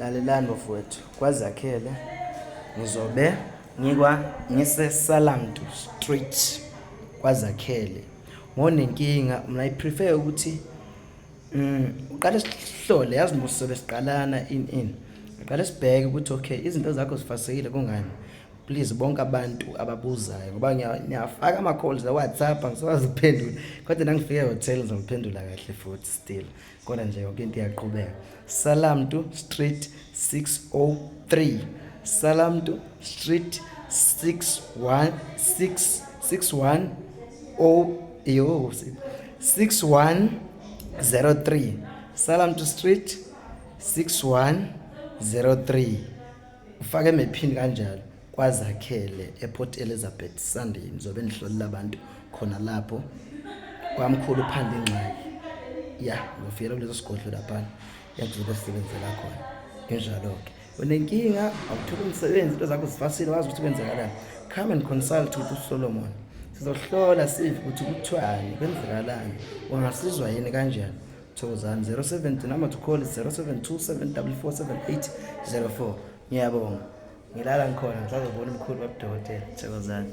Lalelani bafowethu, kwaZakhele ngizobe ngikwa ngiseSalamtu Street kwaZakhele. Ngonenkinga mina I prefer ukuthi uqale sihlole, yazi musobe siqalana in in. Uqale sibheke ukuthi okay, izinto zakho zifasekile kungani. Please, bonke abantu ababuzayo, ngoba ngiyafaka ama-calls e-WhatsApp, angisakwazi ukuphendula, kodwa nangifika e-hotel ngizophendula kahle futhi still, kodwa nje yonke into iyaqhubeka. Salamtu Street 603, Salamtu Street 616 61 o yo 6103, Salamtu Street 6103, ufake emephini kanjalo, kwaZakhele ePort Elizabeth. Sunday ngizobe ngihlolela abantu khona lapho kwamkhulu uphanda ingxaki ya ngizofikela kuleso sigodlo laphana yakuzobe sisebenzela khona. Injalo-ke, unenkinga, awutholi umsebenzi, into zakho zifasile, wazi ukuthi kwenzekalani, come and consult with uSolomon. Sizohlola sive ukuthi kuthiwani, kwenzekalani, ungasizwa yini, kanjani. Thokozani. 07, number to call is 072 744 7804. Ngiyabonga, ngilala ngikhona, ngisazobona umkhulu babudokotela. Thokozani.